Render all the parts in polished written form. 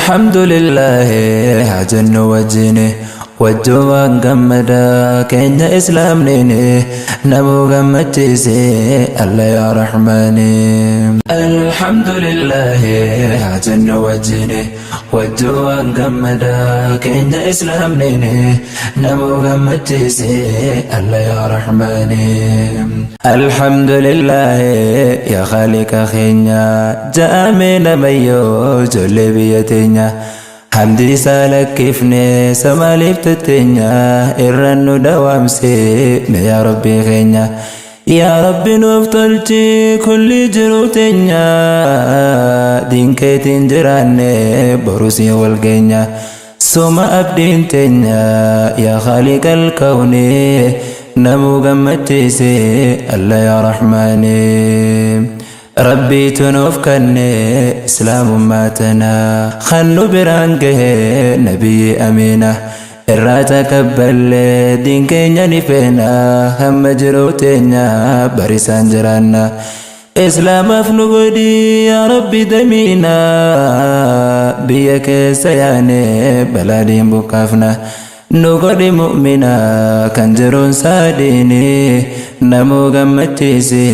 Alhamdulillah haa jennu wajjin wajjumaan gammada keenya islaamniin namuu gammachiise Alla yaa Rahmaani. Alhamdulillah haa jennu wajjin wajjumaan gammada keenya islaamniin namuu gammachiise Alla yaa Rahmaani. Alhamdulillah yaa Khaaliqa keenya ja'amee namayyoo ijoollee biyya teenya. Hamdi isaa lakkifne samaaliif tetteenya irraan nu dawaamse mee yaa Rabbii keenya. Yaa Rabbi nuuf tolchi kulli jiruu teenya diin keetiin jiraanne boru siin wal geenya. Suma abdiin teenya yaa Khaaliqal kawni namuu gammachiise Alla yaa Rahmaani. Rabbiitu nuuf kanne islaamummaa tana kan nu biraan gahe nabiyyi amiina irraa taqabballe diin keenya ni feena hamma jiruu teenya barisaan jiraanna islaamaaf nu godhi yaa Rabbi damiina biyya keessa yaane balaa diin buqqaafna. Nu godhi mu'mina kan jiruun isaa diini namuu gammachiisi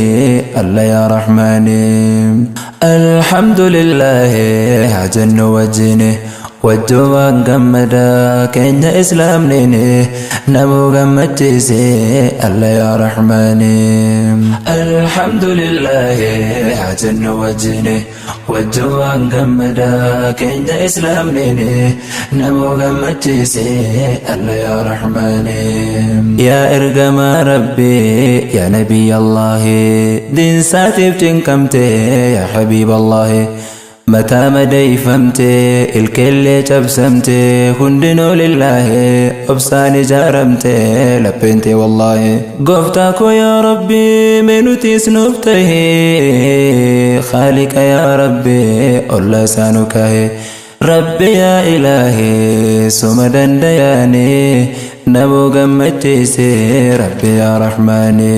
Alla yaa Rahmaani. Alhamdulillaahi haa jennu wajjini wajjumaan gammada keenya islaamniin namuu gammachiisi Alla yaa Rahmaani. Alhamdulillaahi haa jennu wajjini wajjumaan gammada keenya islaamniin namuu gammachiise Alla yaa Rahmaani. Yaa ergamaa Rabbii yaa Nabiy Allaahi diin saatiif cinqamte yaa Habiib Allaahi mataa madeeyfamte ilkeellee cabsamte hundinuu lillaahi obsaan ijaaramte lapheen tee wallaahi. Gooftaa koo yaa Rabbi mee nutiis nuuf tahi Khaaliqa yaa Rabbi olla isaa nu kaahi Rabbi yaa Ilaahi suma dandayaani namuu gammachiisi Rabbi yaa Rahmaani.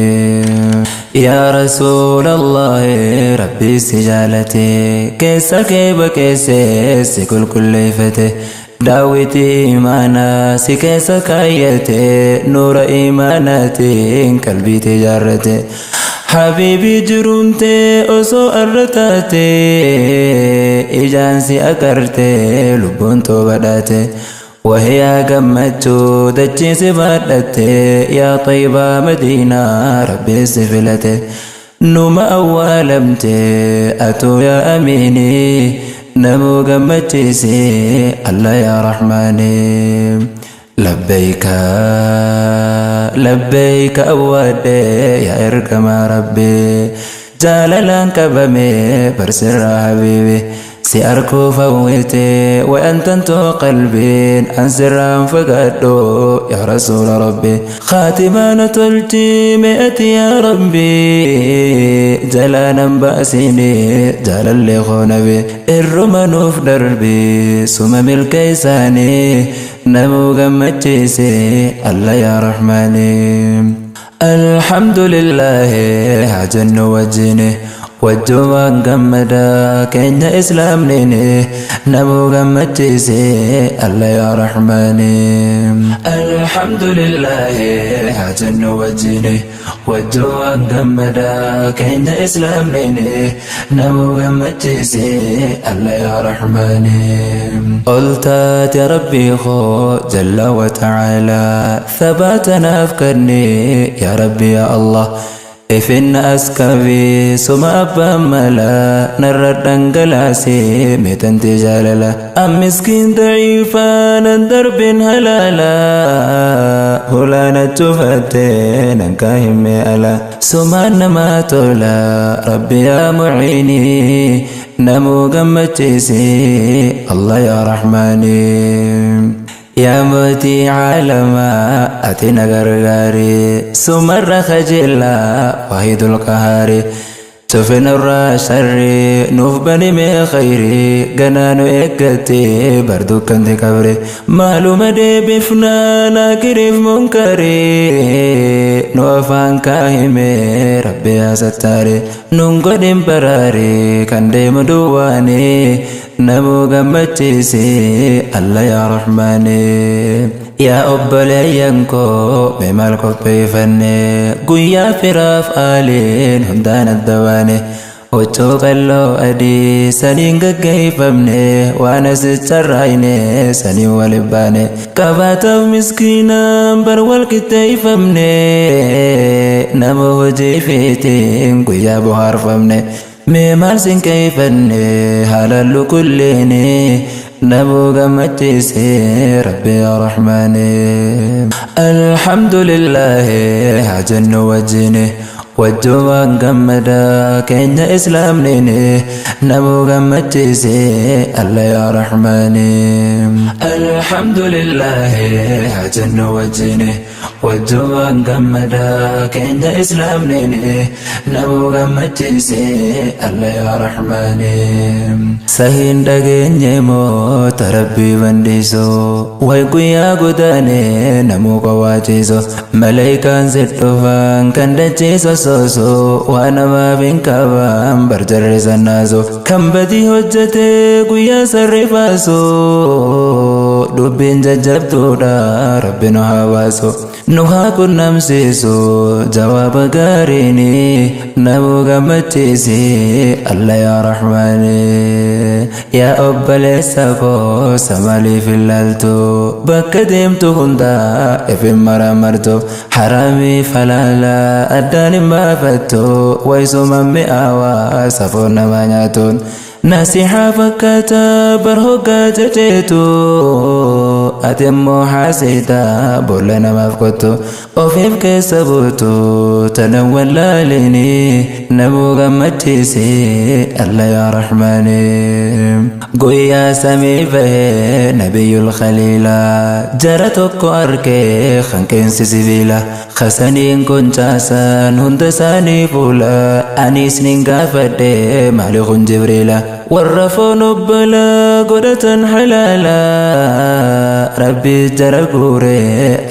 Yaa Rasuulallaahi Rabbi si jaalate keessa kee baqeesse si qulqulleeffate Daawwitii iimaanaa si keessa kaayyate nuura iimaanaatiin qalbii tee jaarrate. Habiibii jiruun tee osoo arra taate ijaan si agarte lubbuun too badhaate. Wahiyaa gammachuu dachii si baadhatte yaa xaybaa madiinaa rabbiin si filate. Numa awwaalamte atuu yaa amiinii namuu gammachiisi Allah yaa Rahmaani. Labbayka labbayka awwaadhe yaa ergamaa Rabbii jaalalaan qabame barsirraa habiibi. Si arkuuf hawwite wayantan too qalbiin an sirraan fagaadhu yaa rasuula rabbi khaatimaa na tolchi mee ati yaa rabbi jalaa nan baasini jaalallee koo nabi irruma nuuf darbi suma milkeessaani namuu gammachiise alla yaa rahmaani. Alhamdulillaahi haa jennu wajjini wajjumaan gammada keenya islaamniin namuu gammachiise Alla yaa Rahmaani. Alhamdulillaahi haa jennu wajjini wajjumaan gammada keenya islaamniin namuu gammachiise Alla yaa Rahmaani. Ol taate Rabbii koo jalla wa ta'aalaa Thabaata naaf kanni yaa Rabbi yaa Allah Ifinna as qabi suma abbaan mala narra dhangalaase meetantee jaalala An miskiin daciifaa nan darbin halaala hulaa na cufatte nan kaahimmee ala Sumaan namaa tola Rabbi yaa muciini namuu gammachiisi Allah yaa Rahmaani. Yaa mootii caalamaa ati na gargaari sumarra kajeellaa waahidul qahaari cufi nurraa sharri nuuf bani mee khayri ganaa nu eeggatte bar dukkanti qabri maaluma deebifna naakiriif munkari nu afaan kaahime rabbi yaa sattaari nun godhin baraari kan deemu duwwaani. Namuu gammachiisi Alla yaa Rahmaani. Yaa obboleeyyan koo, mee maal qopheeffanne? Guyyaa firaaf aaliin hundaan adda baane, huccuu qalloo adii saniin gaggeeffamne, waan as carraayne saniin wal baane, qabaataaf miskiinaan bar wal qixxeeffamne, nama hojii feetiin guyyaa bohaarfamne. Mee maal sinqeeffanne? Haalaan kulleeni namuu gammachiise Rabbi yaa Rahmaani. Alhamdulillaahi haa jennu wajjini, wajjumaan gammada keenya islaamnini, namuu gammachiise Alla yaa Rahmaani. Alhamdulillaahi haa jennu wajjini, wajjumaan gammada keenya islaamnini, namuu gammachiise Alla yaa Rahmaani. Sahiin dhageenye moo Rabbii bandiiso? Way guyyaa godaane namuu qawaachiso, malaayikaan si dhufan kan dachiisa sooso, waa namaaf hin qaban barjarri sannaaso, kan badii hojjete guyyaa sarrifaaso, dubbiin jajjabduudha, Rabbi nu haa baasu, nu haa qunnamsiisu jawaaba gaariini, namuu gammachiisi Alla yaa Rahmaani. Yaa obboleessa koo, samaaliif ilaaltu? Bakka deemtu hundaa ifin maramartu, haraamii falaala addaan hin baafattu, wayisuma mi'aawaa safoon nama nyaatuun nasihaa fakkaata bar hoggaa jajeetu, ati immoo haasita boolla namaaf kottu, ofiif keessa buutu tanan wallaalini, namuu gammachiisi Alla yaa Rahmaani. Guyyaa samii bahee Nabiyyul Khaliila, jara tokko arkee hanqeensi sibiila kasaniin goncaasan hunda isaanii fuula, anis nin gaafadhe, maali kun Jibriila? Warra foon obbolaa godhatan halaala, Rabbi jara guure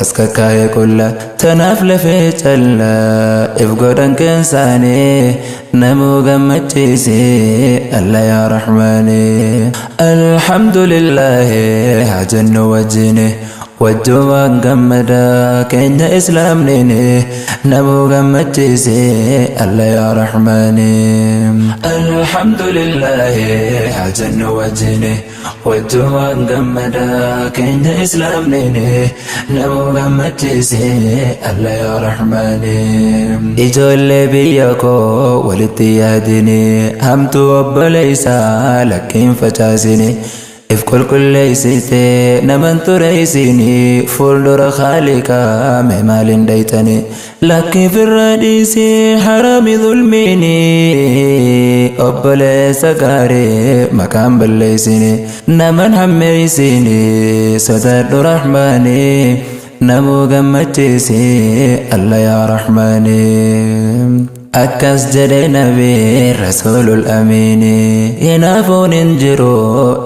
as kakkaa'e qulla, tanaaf lafee callaa if godhan qeensaanii, namuu gammachiisi Alla yaa Rahmaani. Alhamdulillaahi haa jennu wajjini, wajjumaan gammada keenya islaamnini, namuu gammachiisi Alla yaa Rahmaani. Alhamdulillaahi haa jennu wajjini, wajjumaan gammada keenya islaamnini, namuu gammachiisi Alla yaa Rahmaani. Ijoollee biyya koo, walitti yaadini, hamtuu obboleessaa lakkiin facaasini, if qulqulleessite naman tureessini, fuuldura Khaaliqaa mee maaliin dhayxani? Lakkii firra dhiisii haraami zulmiini, obboleessa gaarii maqaan balleessini, naman hammeessini, sodaadhu Rahmaani, namuu gammachiisi Alla yaa Rahmaani. Akkas jedhe Nabi Rasuulul Amiini, hinaafuun hin jiru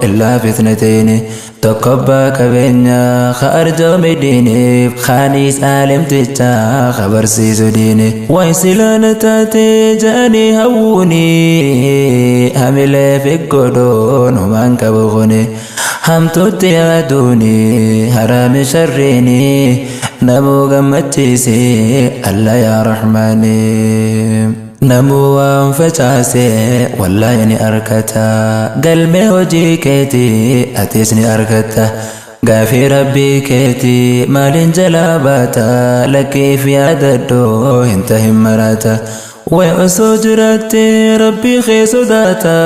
illaa fitnateeni, tokkobbaa qabeenya ka arjoome diiniif, kaaniis aalimticha ka barsiisu diini, way silaana taate ja'anii hawwuuni, hamilee figgodhoon humaan qabu kuni, hamtuutti yaaduuni haraami sharriini, namuu gammachiisi Alla yaa Rahmaani. Namuu waan facaase wallaahi ni argata, galmee hojii keetii atis ni argatta, gaafii Rabbii keetii maaliin jalaa baata? Lakkiif yaadadhu, hin tahin maraata. Way osoo jiraatte Rabbii kee sodaata,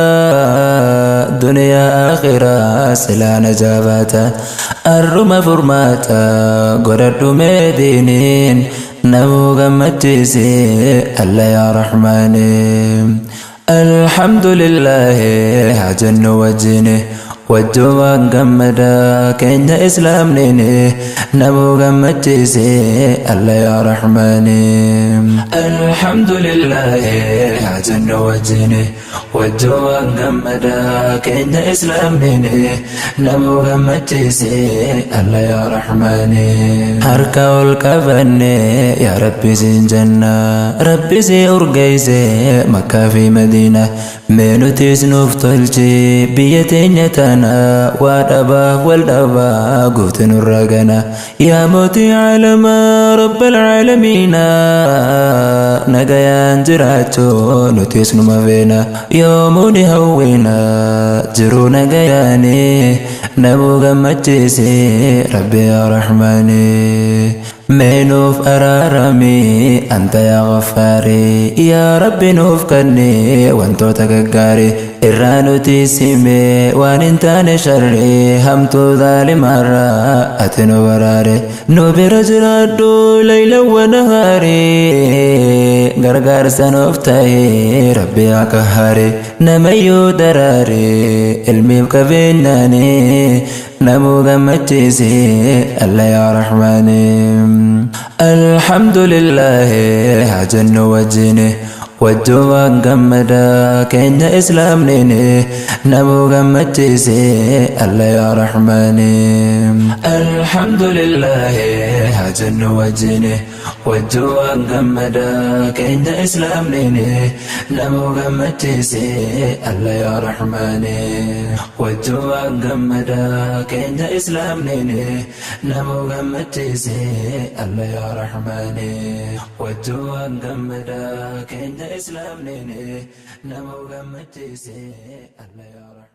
duniyaa akhiraa silaa najaa baata. Arruma furmaata godhadhu mee diiniin, namuu gammachiisi Alla yaa Rahmaani. Alhamdulillaahi haa jennu wajjini, Wajjumaan gammadaa keenya islaamniin namuu gammachiise alla yaa rahmaani. Alhamdulillaahi haa jennu wajjini wajjumaan gammadaa keenya islaamniin namuu gammachiise alla yaa rahmaani. Harka ol qabanne yaa Rabbi siin jenna Rabbi si urgeeyse Makkaa fi Madiina. Mee nutis nuuf tolchi biyya teenya tana waa dhabaaf wal dhabaa goofti nurra gana yaa mootii caalamaa rabbal caalamiina nagayaan jiraachuu nutis numa feena yoomuu ni hawwina jiruu nagayaani namuu gammachiisi rabbi yaa rahmaani. Mee nuuf araarami anta yaa ghaffaarii yaa rabbi nuuf kanni wantoota gaggaarii irraa nuti sime waan hin taane sharrii hamtuu zaalimaarraa ati nu baraare nu bira jiraadhu layla wa nahaarii gargaarsa nuuf ta'e rabbi yaa qahhaari namayyuu daraare ilmiif qabeenyaanii namuu gammachiisi alla yaa rahmaani. Alhamdulillaahi haa jennu wajjini wajjumaan gammadaa keenya islaamniin namuu gammachiisi alla yaa rahmaani. Alhamdulillaahi haa jennu wajjini wajjumaan gammadaa keenya islaamniin namuu gammachiisi alla yaa rahmaani. Wajjumaan gammadaa keenya islaamniin namuu gammachiisi alla yaa rahmaani. Wajjumaan gammadaa keenya islaamniin namuu gammachiisi alla yaa rahmaani.